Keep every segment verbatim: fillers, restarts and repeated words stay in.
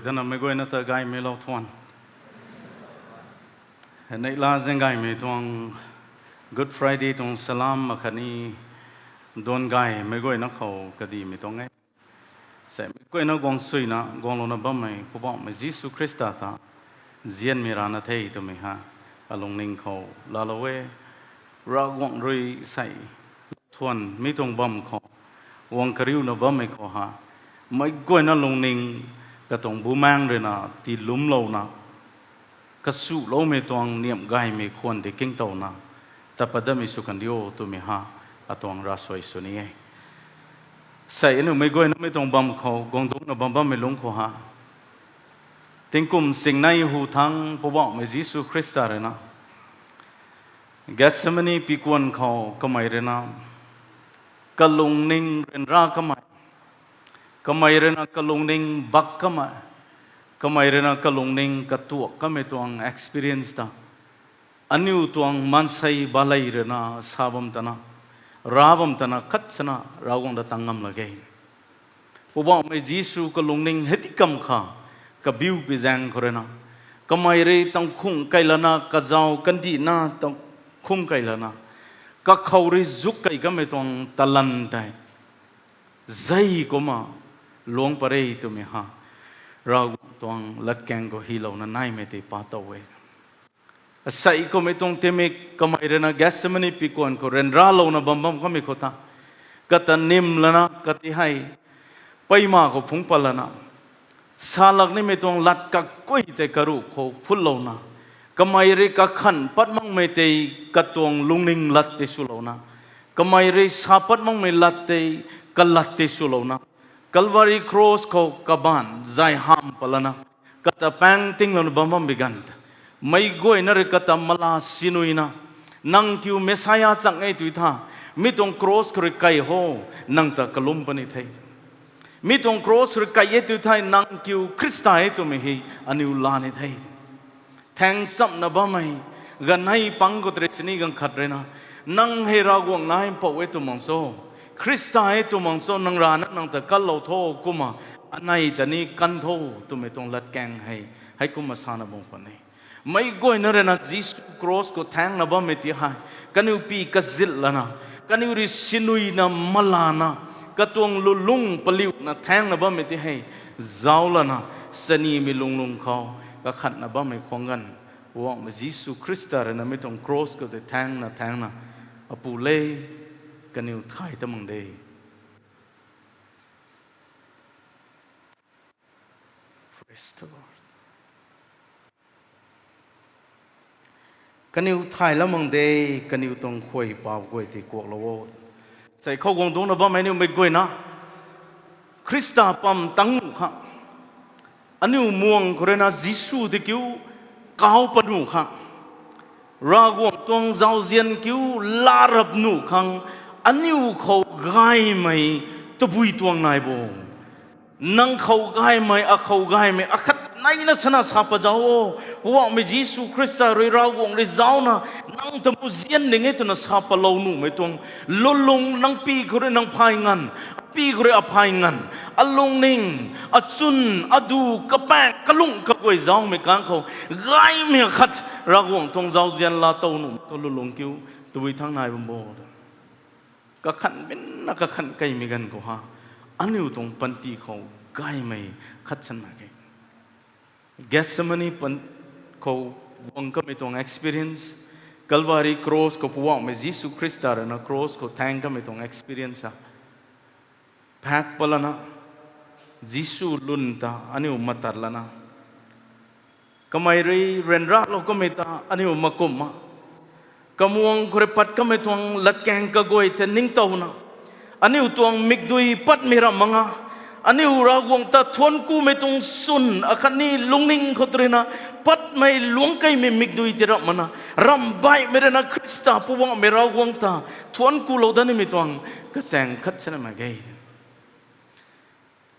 Zana meic guayna ta gaymei lou thuan. Neihla zaeng gaymei tuang Good Friday tuang salam akhatni duan gay meic guayna khou kadimei tuang e. Sei meic guayna guang suina guanglouna bammei Poubauhmei Jisu Khrista ta nzianmei rana the twmei ha alungning khou laalou e. Ravguangc rui sei thuan mi tuang bam khou guang kariuna bammei khou ha meic guayna lungning katuang bumaengc ruina tiilumclouna kasuloumei tuang niamh gaymei khwan tei kingtowna tat pat datmei sw kandiu twmei ha atuang ravsuai sw ni e. Sei aniu meic guaynamei tuang bam khou guang dungcna bam bammei lungc khou ha tingkum singnei hu thangc Poubauhmei Jisu Khrista ruina Gethsemane pikuan khou kamei ruina kalungning ryanra kamei, kamei ruina kalungning bak kamei, kamei ruina kalungning katuak kamei tuang experience ta aniu tuang maansei balei ruina sa bam tana, ra bam tana khat sana Ravguangc ta tang ngam lak ge. Poubauhmei Jisu kalungning hei ti kam kha, kabiu pi zaeng khou ruina kamei rui tangkhung kai lana kazau kandihna tangkhung kai lana kakhou rui zuk kei kamei tuang talan tei zei kumna luangc pat re twmei ha Ravguangc tuang latkaeng khou hylouna naimei tei pa tow e. Asei kummei tuang timik kamei ruina Gethsemane pikuan khou ryanralouna bam bam kamei khou ta kata nim lana kati hei peima khou phungc pat lana sa lak nimei tuang lat kakuy tei karuh khou phutlouna kamei rui kakhan pat makmei tei katuang lungning lat tei swlouna kamei rui sa pat makmei lat tei kalat tei swlouna Calvary cross khou kabaanc zay hamh pat lana kata paeng tinglouna bam bam bi ganv ta meic guayna rui kata mala sinuina nang kiu Messiah chang e tw tha mi tuang cross khou rui kai ho nang ta kalum puni the. Mi tuang cross rui kai e tw thei nang kiu Khrista e twmei hei aniu laa ni the. Thaeng chamna bammei ganv hei pang khou tei sini ganv khat ruina nang hei Ravguangc naipou e tw mang cho, Khrista e tw mang cho, nang rana nang ta kanlou tho kumna anei ta ni kan tho twmei tuang latkaeng hei heikumna sana bam khwan e. Meic guayna ruina Jisu cross khou thaengna bammei ti hei kaniw pi kazit lana kaniw rui sinuina malana katuang lulung paliuna thaengna bammei ti hei zauc lana sanimei lunglung khou kakhatna bammei khwang ganv Poubauhmei Jisu Khrista ruina mi tuang cross khou tei thaengna thaengna, Apu le, kaniw thay ta mang de. Praise the Lord. Kaniw thay la mang de, kaniw tuang khuay pau guay tei kuaklou o. Sei khou guang dungcna bammei aniu meic guayna Khrista pam tang nuh khang aniu muang khou ruina Jisu tei kiu kau pat nuh khang Ravguangc tuang zauzian kiu laa rap nuh khang aniu khou gaymei tabui tuang nai bo. Nang khou gaymei, akhou gaymei akhat naina sana sa pat zauc o. Poubauhmei Jisu Khrista rui Ravguangc rui zaucna nang ta muzian ning e twna sa patlou nuhmei tuang lulung nang pi khou rui nang phay nganv, api khou rui aphay nganv, alungning, achwn, adu, kapaeng, kalung kaguay zaucmei kang khou gaymei akhat Ravguangc tuang zauzian laa tow nuhmei tuang lulung kiu tabui thangc nai bam bo. Kakhan minna kakhan keimei ganv khou ha aniu tuang panty khou gaymei khat san mak ge. Gethsemane pan khou guang kamei tuang experience, Calvary cross khou Poubauhmei Jisu Khrista ruina cross khou thaeng kamei tuang experience ha phak pat lana, Jisu lwn ta aniu matat lana, kamei rui ryanralou kamei ta aniu makumna, kamuang khou rui pat kamei tuang latkaeng kaguay tei ningtowna, aniu tuang mikdui patmei ramh mak nga, aniu Ravguangc ta thuanckumei tuang swn akhatni lungning khou tei ruina patmei luangc keimei mikdui tei ramh makna, ramh baihmei ruina Khrista Poubauhmei Ravguangc ta thuanckulou dat nimei tuang kachaeng khat sana mak ge.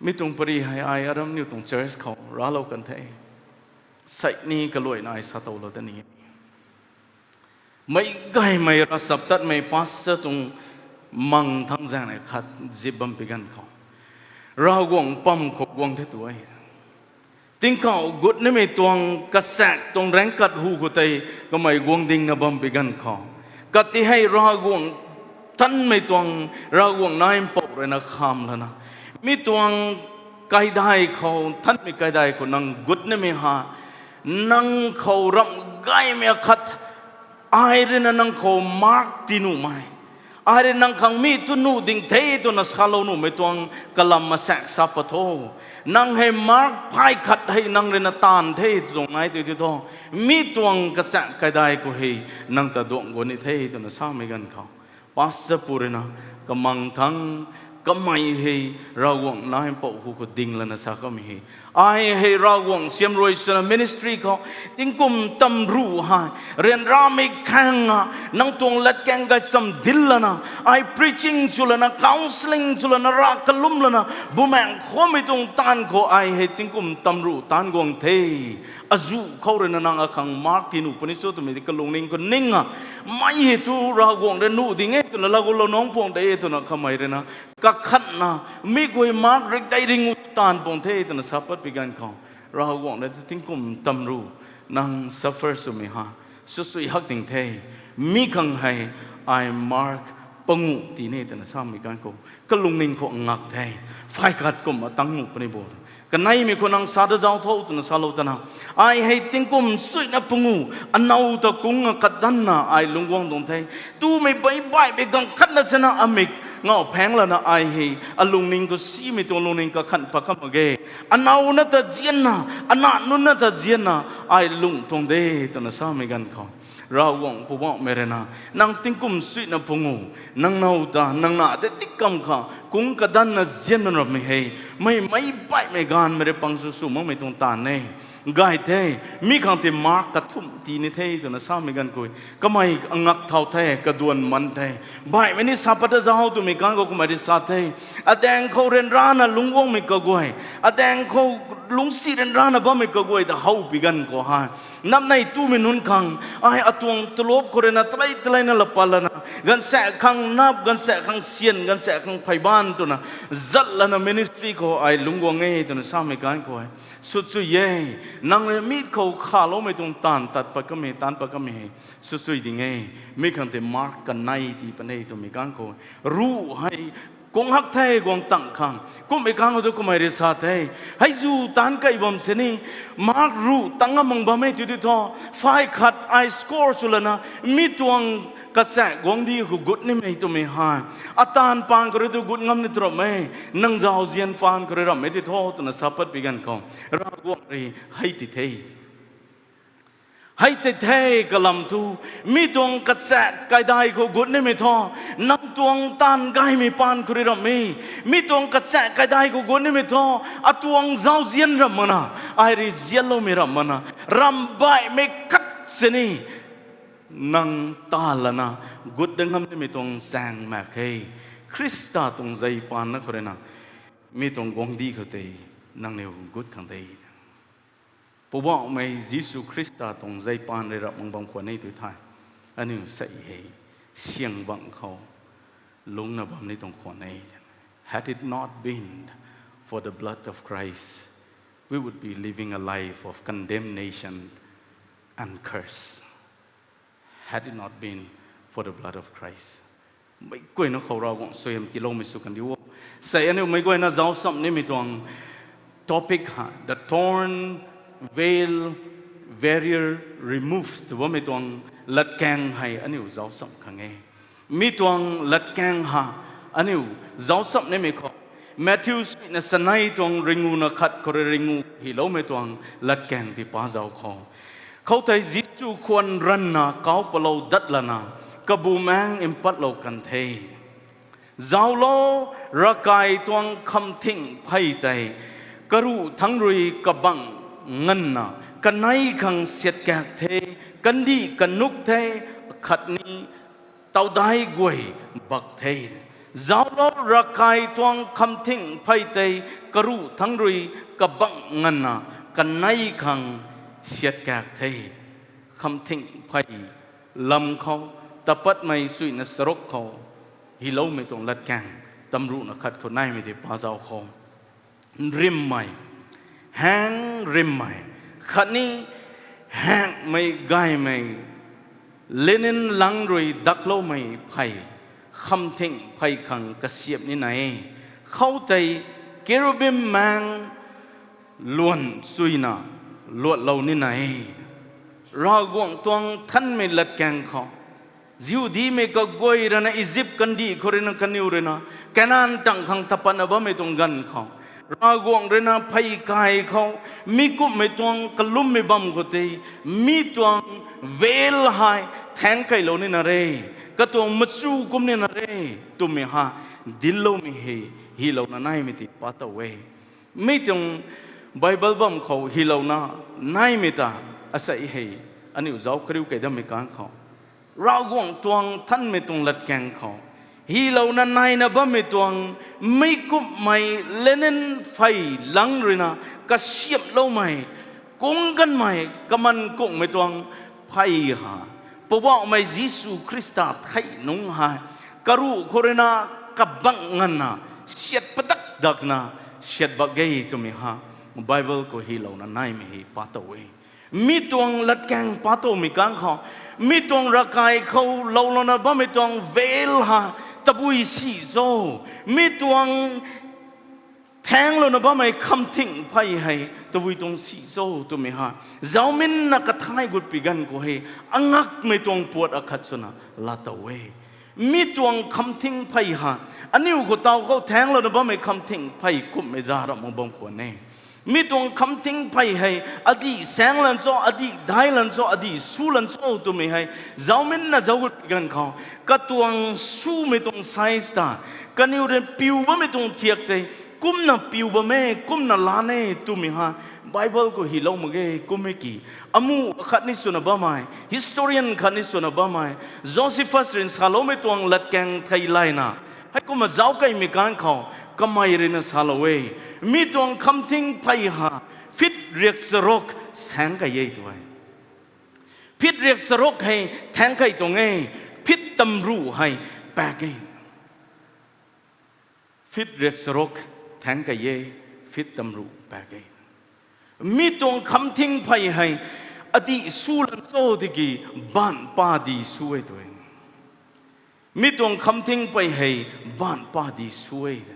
Mi tuang pary hei ai aram niw tuang church khou raclou kan the. Sei ni kaluaina ai sa towlou ta ni e. Meic gaymei ravchaptatmei pastor tuang mang thangc zaeng nei khat zip bam pi ganv khou, Ravguangc pam khou guang the tu e. Tingkauh gut nimei tuang kachaekc tuang raengc kat hu khou tei kamei guang dingna bam pi ganv khou, kati hei Ravguangc tanmei tuang, Ravguangc nai mpouh rui na kham lana, mi tuang kaidai khou, tanmei kaidai khou nang gut nimei ha, nang khou ramh gaymei akhat, ai rui na nang khou mark tii nuhmei, ai rui nang khang mi tu nuh ding the twna salou nuhmei tuang kalam masaek sa pat tho. Nang hei mark phay khat hei nang rui na taanv the tuang nai tu ti tho. Mi tuang kachaekc kaidai khou hei nang ta duang guan ni the twna samei ganv khou, pastor pu rui na kamang thangc, kamei hei Ravguangc nai mpouh hu khou ding lana sa kamei hei, ai hei Ravguangc siam rui swna ministry khou tingkum tamruh hei ryanramei khang a, nang tuang latkaeng gaychamv dil lana, ai preaching sw lana, counselling sw lana, rav kalum lana, bumaengc khammei tuang taanv khou ai hei tingkum tamruh taanv guang the. Azuh khou rui na nang akhang mark tii nuh puni cho twmei di kalungning khou ning a, mei hei tu Ravguangc rui nuh ding e twna lagulounungc puang de twna kamei rui na kakhatna, mi guay mark rik tei ring u taanv puang the twna sa pat pi ganv khou, Ravguangc rui ta tingkum tamruh nang suffer swmei ha, swsui hak ding the. Mi khang hei ai mark panguh tii ni twna samei ganv khou kalungning khou ngak the. Phay khat kumna tang nuh puni bo, kaneimei khou nang sa da zauc tho twna salou tana, ai hei tingkum suina panguh, anow ta kung a kadanna ai lungc guang tuang the. Tumei baih baihmei ganv khatna sina amik ngau phaeng lana ai hei alungning khou simei tuang lungning kakhan pat kam mak ge. Anow na ta zianna, ana nunc na ta zianna ai lungh tuang de twna samei ganv khou, Ravguangc Poubauhmei rui na nang tingkum suina panguh, nang now ta nang na tei tikkam kha kung kadanna zianna rammei hei, mei mei baihmei gaanvmei rui pang sw sw makmei tuang taanv e. Gay the, mi khang tei mark kathumh tii ni the twna samei ganv khou, kamei ngak thau the, kaduan man the. Baihmei ni sa pat ta zauc twmei ganv khou kamei rui sa the. Adaeng khou ryanrana lungc guangmei kaguay, adaeng khou lungcsi ryanrana bammei kaguay ta how pi ganv khou hei, namnei tumei nunc khang, ai atuang tulop khou rui na talei taleina la pat lana, gaanvsaekc khang nap, gaanvsaekc khang syan, gaanvsaekc khang phey baanv twna zat lana ministry khou ai lungc guang e twna samei ganv khou, swsui e. Nang rui mi khou khaloumei tuang taanv tat pat kamei, taanv pat kamei hei swsui ding e. Mi khang tei mark kanei tii pat e twmei ganv khou, ruh hei kung hak the guang tang khang. Kummei ganv khou tu kamei rui sa the, hei zu taanc kei bam sini, mark ruh tang a mang bam e tu ti thu, phay khat ai score sw lana, mi tuang kachaekc guangcdic khou gut nimei twmei hei, ataanv paan khou rui tu gut ngam ni tu ramh e, nang zauzian paan khou rui ramh e ti tho twna sa pat pi ganv khou, Ravguangc rui hei ti the. Hei tei the kalam thu, mi tuang kachaekc kaidai khou gut nimei thu, nang tuang taanv gaymei paan khou rui ramh e. Mi tuang kachaekc kaidai khou gut nimei thu, atuang zauzian ramh makna, ai rui zianloumei ramh makna, ramh baihmei khat sini nang ta lana gut dat ngam nimei tuang chaeng mak khe. Khrista tuang zei paanna khou rui na, mi tuang guangcdic khou tei nangniw gut khang de. Poubauhmei Jisu Khrista tuang zei paan rui rap mak bam khwan e tu thei, aniu sei hei syang bangc khou lungcna bam ni tuang khwan e. Had it not been for the blood of Christ, we would be living a life of condemnation and curse. Had it not been for the blood of Christ, meic guayna khou Ravguangc suaihiam tiiloumei sw kan diu o. Sei aniu meic guayna zauc cham nimei tuang topic ha, the torn veil, barrier removed tw bammei tuang latkaeng hei aniu zauc cham khang e. Mi tuang latkaeng ha, aniu zauc cham nimei khou, Matthew suina sanei tuang ringuna khat khou rui ringu hyloumei tuang latkaeng ti pa zauc khou, khoutei Jisu khwan ranvna kau palou dat lana, kabumaengc mpatlou kan the. Zauclo, ravkai tuang khamthing phey tei karuh thangc rui kabangc nganvna, kanei khang siatkaek the, kandih kanuk the, khatni tawdai guay bak the. Zauclo, ravkai tuang khamthing phey tei karuh thangc rui kabangc nganvna, kanei khang siatkaek the. Khamthing phey lam khou, tapatmei suina charuk khou hyloumei tuang latkaeng tamruhna khat khou naimei tei pa zauc khou, nrimmei, haeng rimmei khatni haengmei gaymei linen lang rui dakloumei phey, khamthing phey khang kasiamh nina e. Khou tei kerubim maeng luan chuyna luatlou nina e. Ravguangc tuang nthanmei latkaeng khou, Jihudimei kaguay rui na Izip kandih khou rui na kaniw rui na Kanan tangv khang tapatna bammei tuang ganv khou, Ravguangc rui na phey kai khou, mi kumhmei tuang kalummei bam khou tei, mi tuang veil hei thaengc keylou nina re, katuang machu kum nina re, twmei ha, dincloumei hei, hylouna naimei ti pa tow e. Mi tuang Bible bam khou hylouna naimei ta, asei hei, aniu zauc kariu kei dammei kang khou, Ravguangc tuang nthanmei tuang latkaeng khou, hylouna naina bammei tuang, mi kumhmei linen phey lang rui na kasiamhloumei, kung kanmei, kaman kungmei tuang phey ha, Poubauhmei Jisu Khrista thei nungc hei, karuh khou rui na kabang nganvna, siat padak dakna, siat bak ge twmei ha, Bible khou hylouna naimei hei pa tow e. Mi tuang latkaeng pa towmei kang khou, mi tuang ravkai khou loulouna bammei tuang veil ha, tabui si cho, mi tuang thaenglouna bammei khamthing phey hei tabui tuang si cho twmei ha, zauminna kathay gut pi ganv khou hei, angakmei tuang puat akhat swna laa tow e. Mi tuang khamthing phey ha, aniu khou taw khou thaenglouna bammei khamthing phey kumhmei za ram mak bam khwan e. Mi tuang khamthing phey hei, adih saeng lan cho, adih dai lan cho, adih su lan cho twmei hei, zauminna zauc gut pi ganv khou, katuang sumei tuang size ta, kaniw rui piu bammei tuang thiak tei, kumna piu bam e, kumna lan e twmei ha, Bible khou hylou mak ge, kum e ki. Amuh akhat ni swna bammei, historian khat ni swna bammei, Josephus rui saloumei tuang latkaeng thei layna, heikumna zauc keymei kang khou, kamei rui na salou e, mi tuang khamthing phey ha, feet riak charuk saeng kei e tw e. Feet riak charuk hei thaengc kei tuang e, feet tamruh hei paek e. Feet riak charuk thaengc kei e, feet tamruh paek e. Mi tuang khamthing phey hei, adih su lan cho tiki, baanc pa dih su e tw e. Mi tuang khamthing phey hei, baanc pa dih su e twna.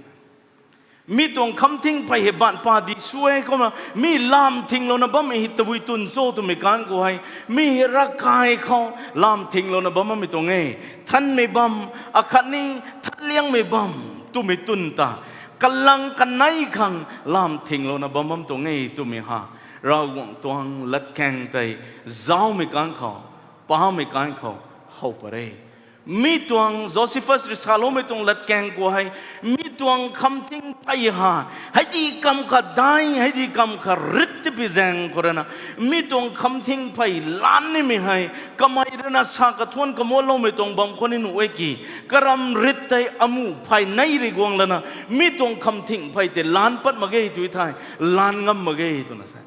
Mi tuang khamthing phey hei baanc pa dih su e kumna, mi lam thinglouna bammei hei tabui twn cho twmei kang khou hei, mi hei ravkai khou lam thinglouna bam bammei tuang e. Nthanmei bam, akhatni nthanliangmei bam twmei twn ta, kalang kanei khang lam thinglouna bam bam tuang e twmei ha, Ravguangc tuang latkaeng tei, zaumei kang khou, pamei kang khou, how pat re. Mi tuang Josephus rui saloumei tuang latkaeng khou hei, mi tuang khamthing phey ha, heidi kam khat dai, heidi kam khat rit tipi zaeng khou rui na, mi tuang khamthing phey lan nimei hei, kamei rui na sa kathuan kamuatloumei tuang bam khou ni nuh e ki, karam rit tei amuh phey nei rui guang lana, mi tuang khamthing phey tei lan pat mak ge tw thei, lan ngam mak ge twna sa.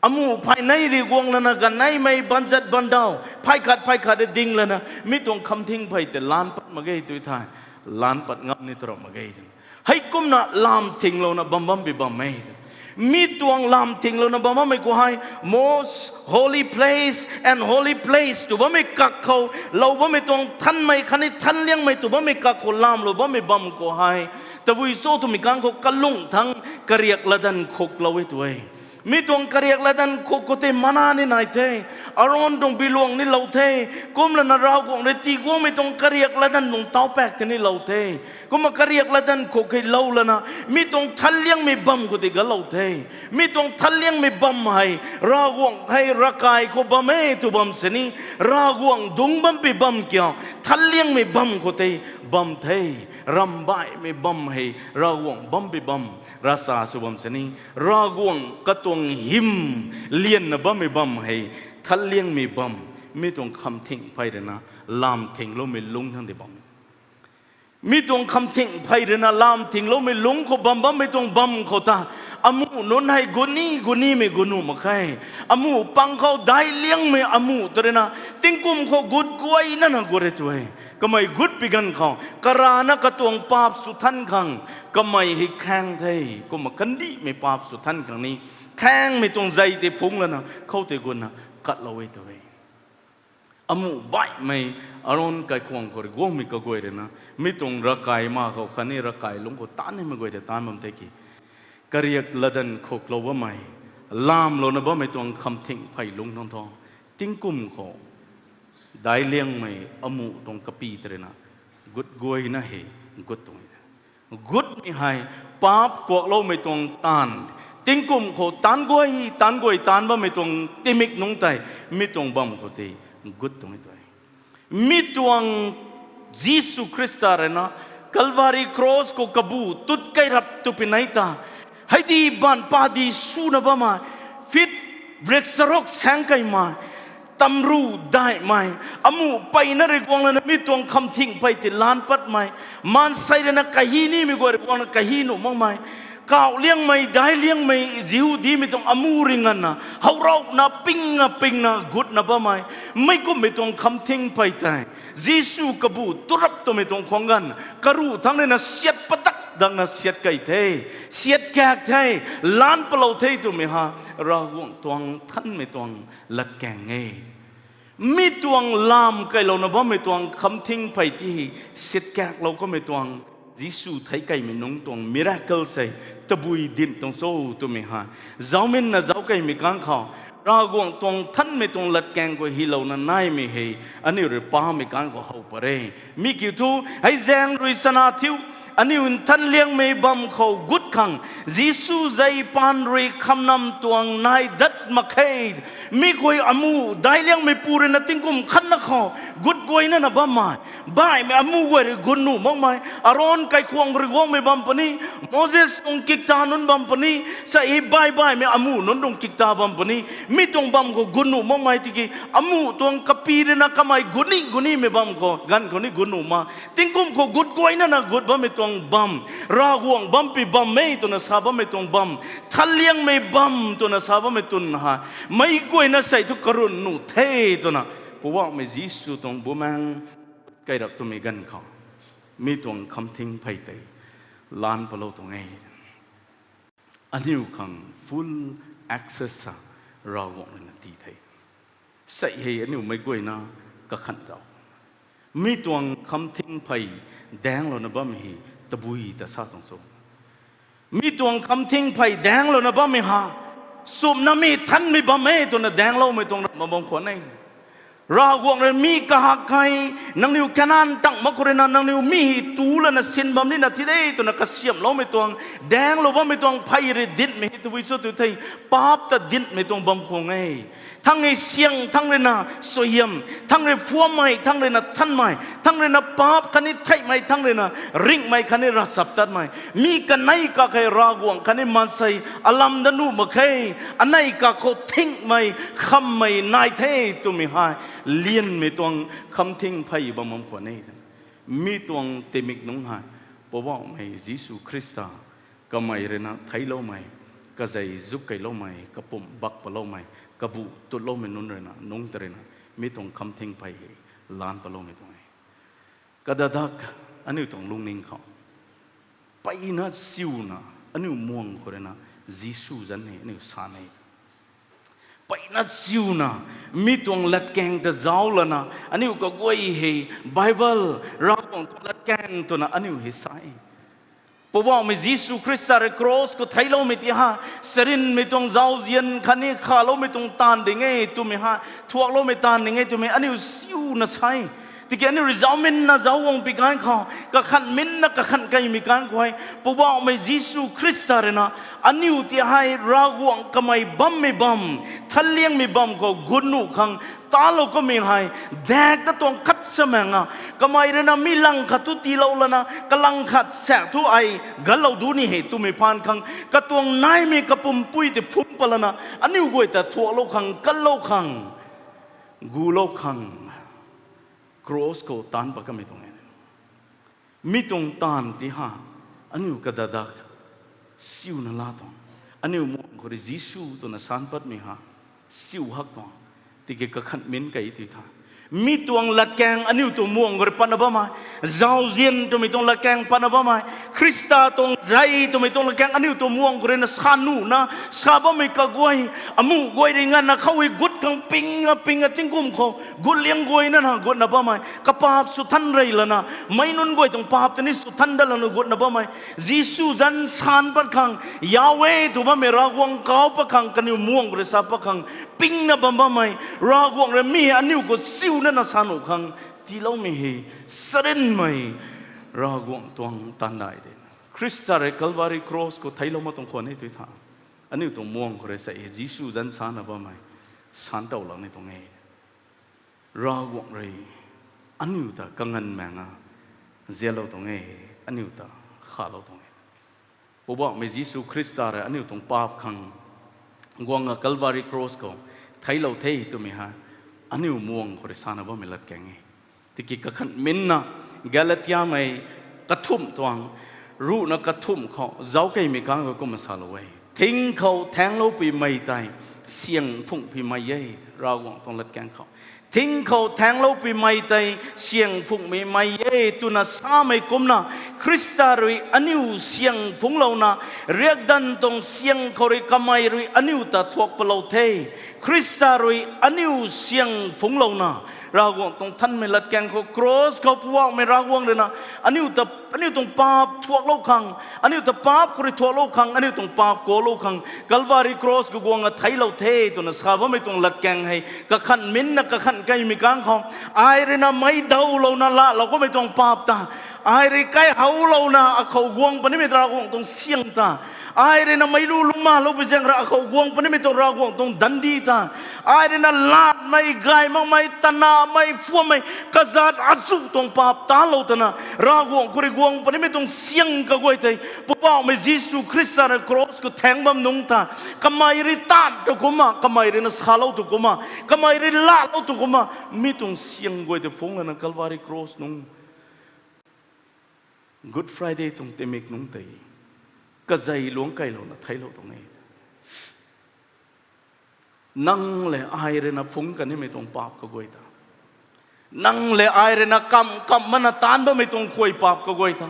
Amuh phey nei rui guang lana ganeimei banzat bandaw, phey khat phey khat rui ding lana, mi tuang khamthing phey tei lan pat mak ge tw thei, lan pat ngam ni tarap mak ge twna. Heikumna lam thinglouna bam bam pi bam e twna. Mi tuang lam thinglouna bam bammei khou hei, most holy place and holy place tw bammei kak khou, lou bammei tuang nthanmei khatni nthanliangmei tw bammei kak khou lamlou bammei bam khou hei, tabui cho twmei kang khou kalung thangc kariak latdanv khuklou e tw e. Mi tuang kariak latdanv khuk khou tei mana ni nai the, Aron tuang biluang ni lou the, kumlana Ravguangc rui tii guangmei tuang kariak latdanv tuang tauc paek tei ni lou the. Kumna kariak latdanv khuk hei lou lana, mi tuang nthanliangmei bam khou tei galou the. Mi tuang nthanliangmei bam hei, Ravguangc hei ravkai khou bam e tw bam sini, Ravguangc dungc bam pi bam kiu, nthanliangmei bam khou tei bam the. Rambaihmei bam hei, Ravguangc bam pi bam, ravsa sw bam sini, Ravguangc katuang hym lianna bammei bam hei, nthanliangmei bam, mi tuang khamthing phey rui na, lam thingloumei lungc thangc di bam. Mi tuang khamthing phey rui na lam thingloumei lungc khou bam bammei tuang bam khou ta, amuh nunc hei guni gunimei gunuh mak khe. Amuh pang khou daic liangmei amuh tw rui na, tingkum khou gut guayna na gut e tw e. Kamei gut pi ganv khou karana katuang paap sw than khang kamei hei khaeng the. Kumna kandihmei paap sw than khang ni khaengmei tuang zei tei phungc lana khoutei gutna katlou e tu e. Amuh baihmei Aron kaikhwang khou rui guangmei kaguay rui na, mi tuang ravkai ma khou khatni ravkai lungc khou taanv nimei guay tei taanv bam the ki, kariak latdanv khuklou bammei, lamlouna bammei tuang khamthing phey lungc tuang thu, tingkum khou daic liangmei amuh tuang kapy tei rui na gut guayna hei gut tuang e. Gutmei hei paap kuakloumei tuang taanv, tingkum khou taanv guay taanv guay taanv bammei tuang tingmik nungc tei, mi tuang bam khou tei gut tuang e tu e. Mi tuang Jisu Khrista rui na Calvary cross khou kabu tut kei rap tu pinei ta, hei di baanv padi swna bammei, fit rikcharuk saeng keymei, tamru daihmei, amuh peyna rui guang lana mi tuang khamthing phey tei laanc patmei, maansei rui na kahi nimei guay rui guangna kahi nuh makmei, kauh liangmei daic liangmei Jihudimei tuang amuh rui nganvna howrauna pingna pingna gutna bammei, meic kumhmei tuang khamthing phey tei Jisu kabu turap twmei tuang khwang ganv karuh thangc rui na siat padak dakna siat key the, siat kak the, laanc palou the twmei ha Ravguangc tuang nthanmei tuang latkaeng e. Mi tuang lamh keylouna bammei tuang khamthing phey tei hei siat kaklou kamei tuang Jisu theic keymei nungc tuang miracle sei tabui dinc tuang cho twmei ha zauminna zauc keymei kang khou Ravguangc tuang nthanmei tuang latkaeng khou hylouna naimei hei aniu rui pamei kang khou how pat e. Mi kiu thu, hei zaeng rui chana thiu, aniu nthan liangmei bam khou gut khang Jisu zei paan rui khamnam tuang nai dat mak khe. Mi guay amuh daic liangmei pu rui na tingkum khatna khou gut guayna na bammei, baihmei amuh guay rui gut nuh makmei, Aron kaikhwang rui guangmei bam puni, Moses tuang kikta nunc bam puni, sa e baih baihmei amuh nunc tuang kikta bam puni, mi tuang bam khou gut nuh makmei tiki amuh tuang kapy rui na kamei gut ni gut nimei bam khou ganv khou ni gut nuh ma, tingkum khou gut guayna na gut bammei tuang bam, Ravguangc bampi bam e twna sa bammei tuang bam, nthan liangmei bam twna sa bammei twn hei meic guayna sei thu karun nuh the twna Poubauhmei Jisu tuang bumaengc key rap twmei ganv khou mi tuang khamthing phey tei laanc palou tuang e. Aniu khang full access sa Ravguangc rui na tii the. Sei hei aniu meic guayna kakhan zau, mi tuang khamthing phey daenglouna bammei hei tabui ta sa tuang cho? Mi tuang khamthing phey daenglouna bammei ha, sumna mi nthanmei bam e twna daengloumei tuang ramh bam khwan e. Ravguangc rui mi kahak kei, nangniw Kanan tang mak khou rui na nangniw mi hei tu lana sin bam nina thi de twna kasiamhloumei tuang, daenglou bammei tuang phey rui dinhmei hei tabui cho tu thei, paap ta dinhmei tuang bam khwan e. Thang hei syang thang rui na suaihiam, thang rui phuammei thang rui na nthanmei, thang rui na paap khatni theihmei thang rui na ringhmei khatni ravchaptatmei, mi kanei kak hei Ravguangc khatni maansei alam dat nuh mak khe, anei kak khou thingmei khammei nai the twmei hei lianmei tuang khamthing phey bam bam khwan e. Mi tuang tingmik nungc hei Poubauhmei Jisu Khrista kamei rui na theicloumei, kazei zuk keyloumei, kapumc bak paloumei, kabu tutloumei nunc rui na nungc ta rui na mi tuang khamthing phey hei laanc paloumei tuang e. Kadadak aniu tuang lungning khou mpeyna chiuna aniu muang khou rui na Jisu zanc hei aniu sa e. Mpeyna chiuna mi tuang latkaeng ta zauc lana aniu kaguay hei Bible, Ravguangc tuang latkaeng twna aniu hei sa e. Poubauhmei Jisu Khrista rui cross khou theicloumei ti ha, sarinmei tuang zauzian khatni khaloumei tuang taanv ding e twmei ha, thuakloumei taanv ding e twmei aniu chiuna sa e. Tiki aniu rui zauminna zauc guang pi ganv khou, kakhan minna kakhan keymei ganv khou hei Poubauhmei Jisu Khrista rui na aniu ti hei Ravguangc kamei bammei bam, nthanliangmei bam khou gut nuh khang talou kamei hei, daek ta tuang khat sa maeng a, kamei rui na mi lang khat thu tiilou lana kalang khat saek thu ai ganlou du ni hei twmei phaan khang katuang naimei kapumpui tei phungc pat lana aniu guay ta thuaklou khang, kanlou khang, gulou khang cross khou taanc pat kamei tuang e. Mi tuang taanv ti ha, aniu kadadak chiuna laa tuang, aniu muang khou rui Jisu twna san patmei ha, chiu hak tuang, tiki kakhan min key ti tha. Mi tuang latkaeng aniu tuang muang khou rui patna bammei, zauzian twmei tuang latkaeng patna bammei, Khrista tuang zei twmei tuang latkaeng aniu tuang muang khou rui na sa nuhna sa bammei kaguay, amuh guay rui nganvna khou hei gut khang ping a ping a tingkum khou gut liang guayna na gutna bammei, kapaap sw than rey lana, meic nunc guay tuang paap ta ni sw than dat lana gutna bammei, Jisu zanc san pat khang, Yahweh tw bammei Ravguangc kau pat khang, kaniw muang khou rui sa pat khang, pingna bam bammei, Ravguangc rui mi hei aniu khou siuna na sa nuh khang tiiloumei hei, sarinmei Ravguangc tuang taanv nai de. Khrista rui Calvary Cross khou theiclou mak tuang khwan e tui tha, aniu tuang muang khou rui sa e Jisu zanc sana bammei, san tow lak ni tuang e. Ravguangc rui aniu ta kanganv maeng a zialou tuang e, aniu ta khalou tuang e. Poubauhmei Jisu Khrista rui aniu tuang paap khang guang a Calvary Cross khou theiclou the twmei hei aniu muang khou rui sana bammei latkaeng e. Tiki kakhan minna Galatiamei kathumh tuang ruhna kathumh khou zauckeimei kang khou kumna salou e. Thing khou thaengloupui mei tei syang phungh pui mei e, Ravguangc tuang latkaeng khou. Thing khou thaengloupui mei tei syang phungh pui mei e twna samei kumna, Khrista rui aniu syang phungclouna, riakdanv tuang syang khou rui kamei rui aniu ta thuak palou the. Khrista rui aniu syang phungclouna, Ravguangc tuang thanmei latkaeng khou cross khou Poubauhmei Ravguangc rui na aniu ta, aniu tuang paap thuaklou khang, aniu ta paap khou rui thuaklou khang, aniu tuang paap kuaklou khang Calvary Cross khou guang a theiclou the twna sa bammei tuang latkaeng hei kakhan minna kakhan keimei kang khou, ai rui na meic dawlouna laalou kamei tuang paap ta, ai rui kaihoulouna akhou guang punimei Ravguangc tuang syang ta, ai rui na meic lu lungcmaloupui zaeng rui akhou guang punimei tuang Ravguangc tuang dandi ta, ai rui na laatmei, gay makmei, tanamei, phuammei, kazat azuh tuang paap talou twna Ravguangc khou rui guang punimei tuang syang kaguay tei Poubauhmei Jisu Khrista rui cross khou thaeng bam nungc ta, kamei rui taanv tu kumna, kamei rui na salou tu kumna, kamei rui laalou tu kumna, mi tuang syang guay tei phungc lana Calvary Cross nungc Good Friday tuang tingmik nungc tei kazei luangc keylouna theiclou tuang e. Nang le ai rui na phungc kanimei tuang paap kaguay ta, nang le ai rui na kamv kamv mana taanc bammei tuang khuay paap kaguay ta,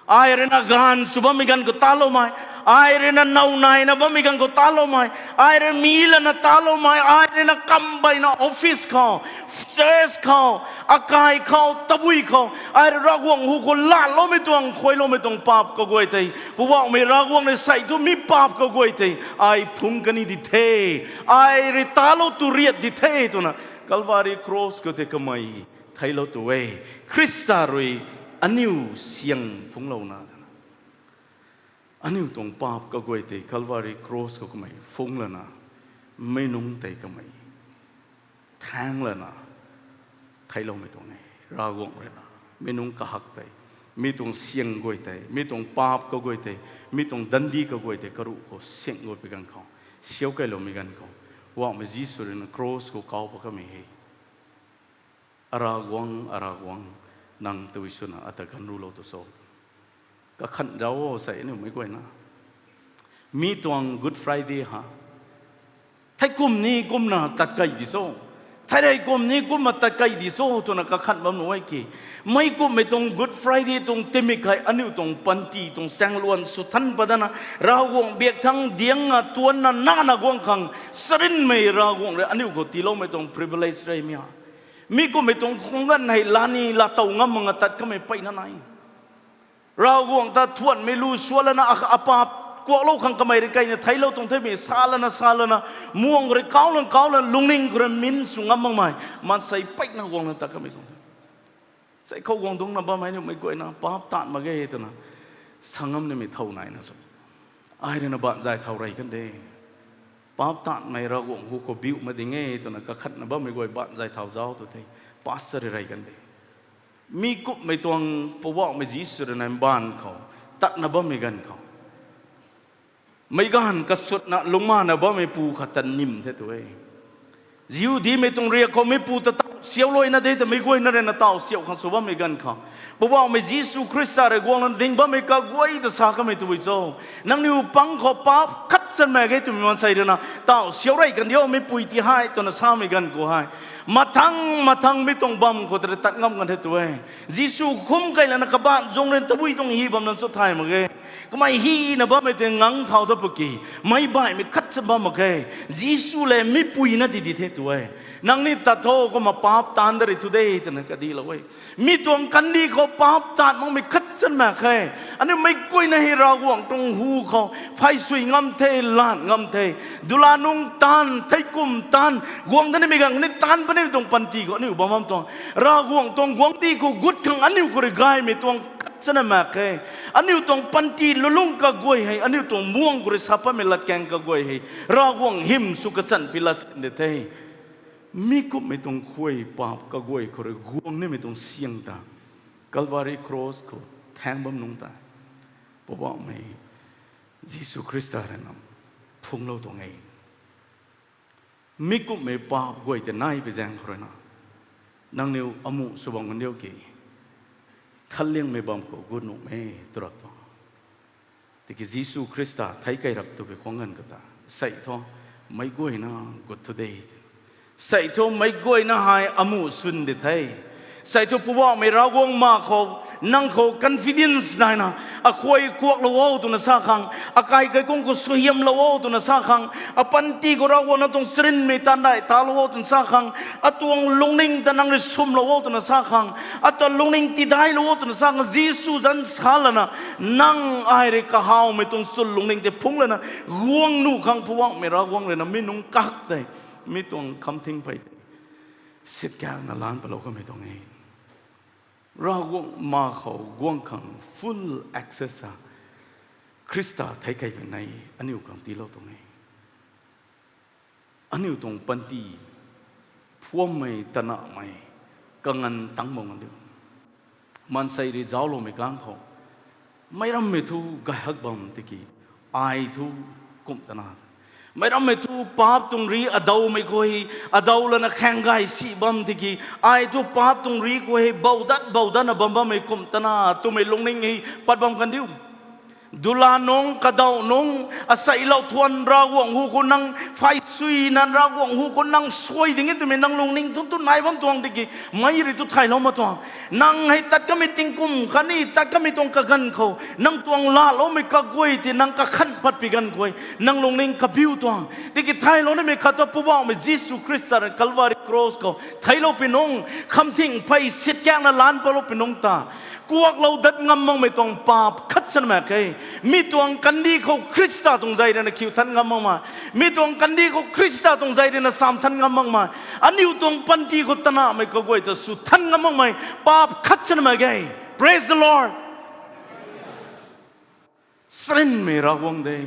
ai rui na gaanv sw bammei ganv khou taloumei, ai rui na now naina bammei ganv khou taloumei, ai rui mi lana taloumei, ai rui na kambeina office khou, church khou, akai khou, tabui khou, ai rui Ravguangc hu khou laaloumei tuang, khuayloumei tuang paap kaguay tei Poubauhmei Ravguangc rui sei thu mi paap kaguay tei ai phungc kani di the, ai rui talou tu riat di the twna Calvary Cross khou tei kamei theiclou tu e. Khrista rui aniu syang phungclouna, aniu tuang paap kaguay tei Calvary Cross khou kamei phungc lana, mi nungc tei kamei thaeng lana theicloumei tuang e. Ravguangc rui na mi nungc kahak tei, mi tuang syang guay tei, mi tuang paap kaguay tei, mi tuang dandi kaguay tei karuh khou syang guay pi ganv khou, siau keyloumei ganv khou, Poubauhmei Jisu rui na cross khou kau pat kamei hei, Aravguangc, Aravguangc, nang tei swna ata ganv rulou tu cho? Kakhan zauc o sei aniu meic guayna. Mi tuang Good Friday ha, thei kum ni kumna tat key di cho, thei rey kum ni kumna tat key di cho twna kakhan bam nuh e ki. Meic kumhmei tuang Good Friday tuang tingmik hei aniu tuang panty tuang saengluan sw than pat dana, Ravguangc biak thangc diang a tuanna nana guang khang, sarinmei Ravguangc rui aniu khou tiiloumei tuang privilege rey mi ha. Mi kumhmei tuang khung ganv hei lani laatow ngam mak nga tat kamei peyna nai. Ravguangc ta thuanmei lu sua lana a, apaap kuaklou khang kamei rui keyna theiclou tuang themei sa lana sa lana, muang khou rui kau lana kau lana, lungning khou rui min sw ngam makmei maansei peyna guangna tat kamei tuang the. Sei khou guang dungcna bammei aniu meic guayna paap taanv mak ge twna sa ngam nimei thow naina cho? Ai rui na baanc zay thau rey kan de. Paap taanvmei Ravguangc hu khou biu mak ding e twna kakhatna bammei guay baanc zay thau zauc tu the. Pastor rui rey kan de. Mi kumhmei tuang Poubauhmei Jisu rui na mbaanv khou tatna bammei ganv khou, meic gaanv kasutna lungmana bammei pu khat ta nim the tu e. Jihudimei tuang riak khou mi pu ta taw siaulouna de twmei guayna rui na taw siau khang sw bammei ganv khou, Poubauhmei Jisu Khrista rui guang lana ding bammei kaguay ta sa kamei tei cho? Nangniw pang khou paap khat khat chanmei ge twmei maansei rui na taw siau rey kan diu, meipui ti hei twna samei ganv khou hei, mathang mathang mi tuang bam khou tei tat ngam kan the tu e. Jisu khum kei lana kabaanc zung rui tabui tuang hy bam na chu thay mak ge. Kamei hyna bammei tei ngang thau ta pwki, meic baihmei khat cha bam mak ge. Jisu le meipui na di di the tu e. Nangniw tat tho, kumna paap taanv dat ri thu de twna kadihlou e. Mi tuang kandih khou paap taanv makmei khat chanmei khe. Aniu meic guayna hei Ravguangc tuang hu khou phay sui ngam the, lan ngam the. Dula nung taanv, theikum taanv, guang da nimei ganv ni taanv puni tuang panty khou aniu bam bam tuang, Ravguangc tuang guangcdic khou gut khang aniu khou rui gaymei tuang khat chana mak khe. Aniu tuang panty lulung kaguay hei, aniu tuang muang khou rui sa patmei latkaeng kaguay hei Ravguangc hym sw kachan pi lat sin de the. Mi kumhmei tuang khuay paap kaguay khou rui guang nimei tuang syang ta Calvary cross khou thaeng bam nungc ta Poubauhmei Jisu Khrista rui na phunglou tuang e. Mi kumhmei paap guay tei nai pui zaeng khou rui na nangniw amuh sw bam kan diu ki, thanliangmei bam khou gut nuhmei tu rap tuang. Tiki Jisu Khrista theic key rap twpui khwan ganv khou ta, sei thu meic guayna gut thu de. Sei thu meic guayna hei amuh swn de the. Sei thu Poubauhmei Ravguangc ma khou, nang khou confidence naina, akhuay kuaklou o twna sa khang, akai kaikhung khou suaihiamlou o twna sa khang, apanty khou Ravguangc nang tuang charynmei taanv dai talou o twna sa khang, atuang lungning ta nang rui swmlou o twna sa khang, ata lungning tidailou o twna sa khang, Jisu zanc sa lana, nang ai rui kahawmei tuang chwn lungning tei phungc lana, guang nuh khang Poubauhmei Ravguangc rui na mi nungc kak tei, mi tuang khamthing pey tei sitkakna lan palou kamei tuang e. Ravguangc ma khou guang khang full access a Khrista theic key puni aniu khang tiilou tuang e. Aniu tuang panty phuammei tanahmei kanganv tangc bam kan diu. Maansei rui zaucloumei kang khou, meic rammei thu gay hak bam tiki, ai thu kumh tana, meic rammei thu paap tuang ri adawmei khou hei, adaw lana khaeng gay si bam tiki, ai thu paap tuang ri khou hei baudat baudatna bam bammei kumh tana twmei lungning hei pat bam kan diu. Dula nung, kadaw nung, aseilou thuan Ravguangc hu khou nang phay suina Ravguangc hu khou nang suai ding e twmei nang lungning thu tu nai bam tuang tiki, meic rui tu thaylou ma tuang. Nang hei tat kamei tingkum khatni tat kamei tuang kaganv khou nang tuang laaloumei kaguay tei nang kakhan pat pi ganv khou nang lungning kabiu tuang. Tiki thaylou nimei khat thu Poubauhmei Jisu Khrista rui Calvary cross khou theiclou pi nungc, khamthing phey sitkakna lan palou pi nungc ta, kuaklou dat ngam makmei tuang paap khat chana mak khe. Mi tuang kandih khou Khrista tuang zei rui na khiu than ngam makmei, mi tuang kandih khou Khrista tuang zei rui na sam than ngam makmei, aniu tuang panty khou tanahmei kaguay ta sw than ngam makmei paap khat chana mak ge. Praise the Lord. Charynmei Ravguangc de,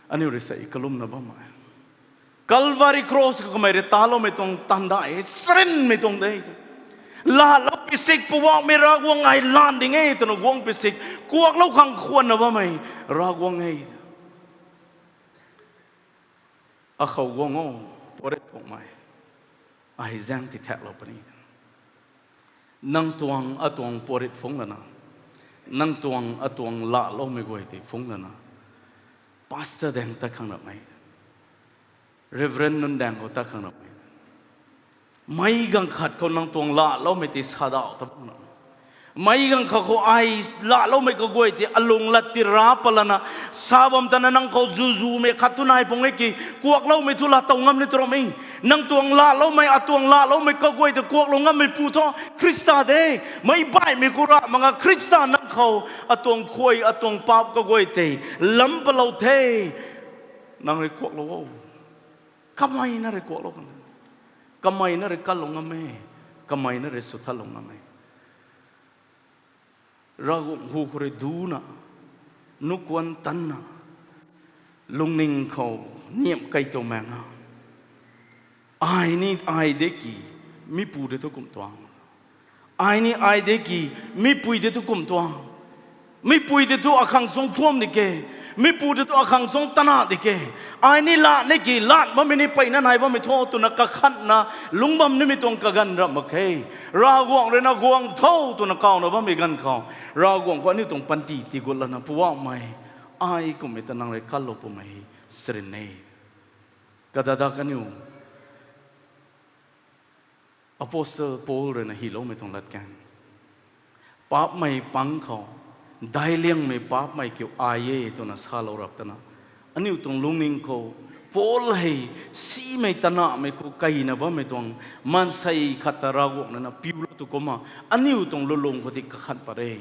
aniu rui sei kalumna bammei Calvary cross khou kamei rui taloumei tuang taanv dai e, charynmei tuang de. Laalou pi sik, Poubauhmei Ravguangc ai lan ding e twna guang pi sik, kuaklou khang khwanna bammei Ravguangc e. Akhou guang o, puarit phungmei, ai zaeng ti thaklou puni. Nang tuang atuang puarit phungc lana, nang tuang atuang laaloumei guay tei phungc lana, pastor daeng tat khang rapmei, reverend nunc daeng khou tat khang rapmei, meic ganv khat khou nang tuang laaloumei tei sadauh ta bam na, meic ganv khat khou ai laaloumei kaguay tei alung lat ti ra palana, sa bam tana nang khou zuzumei khat thu nai pung e ki, kuakloumei thu laatow ngam ni tu ramei. Nang tuang laaloumei, atuang laaloumei kaguay tei kuaklou ngammeipu thu Khrista de. Meic baihmei khou ra mak nga Khrista nang khou atuang khuay, atuang paap kaguay tei lam palou the. Nang rui kuaklou o. Kamei na rui kuaklou kan, kamei na rui kanlou ngam e, kamei na rui swthatlou ngam e. Ravguangc hu khou rui duna, nukuan tanna, lungning khou niamh kei tuang maeng a, ai ni ai de ki, mipu de thu kum tuang, ai ni ai de ki, mipui de thu kum tuang, mipui de thu akhang suang phuam di ke, mipu de thu akhang suang tana di ke, ai ni lat ni ki, lat bammei ni peyna nai bammei thu twna kakhanna lungc bam nimei tuang kaganv ramh mak khe. Ravguangc rui na guang tho twna kawna bammei ganv khou, Ravguangc khou aniu tuang panty tigut lana Poubauhmei Ai kummei ta nang rui kanlou pumei hei sarin e. Kadada kaniw Apostle Paul rui na hyloumei tuang latkaeng, paapcmei pang khou, daic liangmei paapcmei kiu ai e twna salou rap tana, aniu tuang lungning khou, Paul hei simei tanahmei khou kaina bammei tuang maansei khat ta Ravguangc nana piulou tu kumna, aniu tuang lulung khou ti kakhan pat re.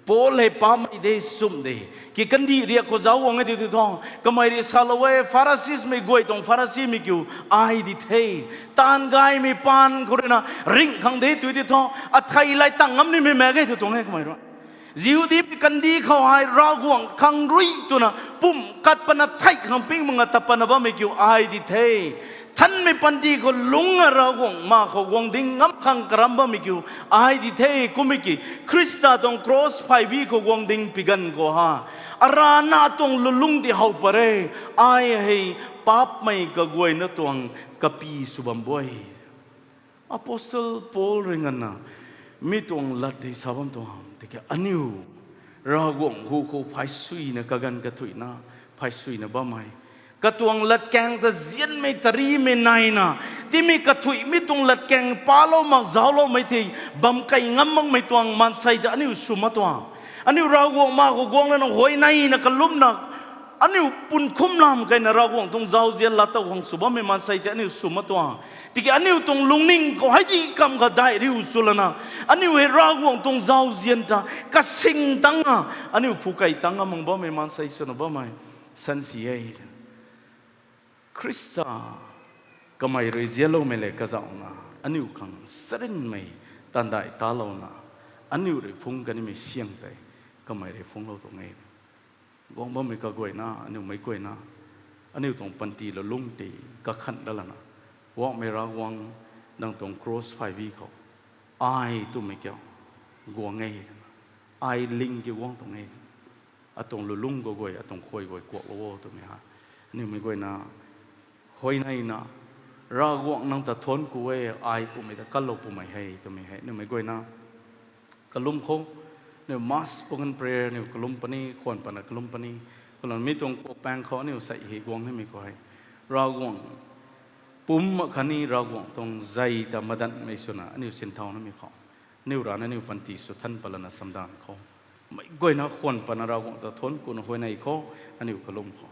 Paul hei paapcmei de, sumh de, ki kandih riak khou zauc guang e ti ti thu, kamei rui salou e, Phariseesmei guay tuang Pharisimei kiu ai di the. Taanv gaymei paan khou rui na ringh khang de tu ti thu, athei lay tang ngam nimei mak ge tu tuang e kamei rui. Jihudimei kandih khou hei Ravguangc khang rui twna pumh kat pana thei khang ping mak nga ta pana bammei kiu ai di the. Nthanmei panty khou lungc a Ravguangc ma khou guang ding ngam khang karam bammei kiu ai di the. Kummei ki Khrista tuang cross phaybi khou guang ding pi ganv khou ha, arana tuang lulung di how pat re. Ai hei paapcmei kaguayna tuang kapy sw bam bu e. Apostle Paul rui nganvna mi tuang lat hei sa bam tuang tiki aniu Ravguangc hu khou phay suina kaganv kathuicna, phay suina bammei, katuang latkaeng ta zianmei tarimei naina, timei kathuic mi tuang latkaeng palou mak zaucloumei thei, bam key ngam makmei tuang maansei ta aniu sw mak tuang. Aniu Ravguangc ma khou guang lana huayneyna kalumna, aniu pun khum lam keyna Ravguangc tuang zauzian lat tow khang sw bammei maansei tei aniu sw mak tuang. Tiki aniu tuang lungning khou hei di kam kha daih riu sw lana, aniu hei Ravguangc tuang zauzian ta kasing tangna, aniu phu key tangna mang bammei maansei swna bammei sansi e. Khrista kamei rui zianloumei le kazauhna, aniu khang sarinmei taanv daih talouna, aniu rui phungc kanimei syang tei kamei rui phungclou tuang e. Guang bammei kaguayna, aniu meic guayna, aniu tuang panty lulung tei kakhan dat lana, guangmei Ravguangc, nang tuang cross phaybi khou ai twmei kiu guang e twna, ai ling kiu guang tuang e. Atuang lulung kaguay, atuang khuay guay kuaklou o twmei ha, aniu meic guayna huayneyna, Ravguangc nang ta thuanc ku e, ai kummei ta kanlou pumei hei twmei hei aniu meic guayna kalum khou, aniu mass puangan prayer aniu kalum puni, khwan pana kalum puni, kalum mi tuang kuakpaeng khou aniu sei hei guang nimei khou hei, Ravguangc pumc mak khatni Ravguangc tuang zei ta madanmei swna aniu sinthau nimei khou, aniu rana aniu panty sw than pat lana samdanv khou, meic guayna khwan pana Ravguangc ta thuanc kuna huayney khou, aniu kalum khou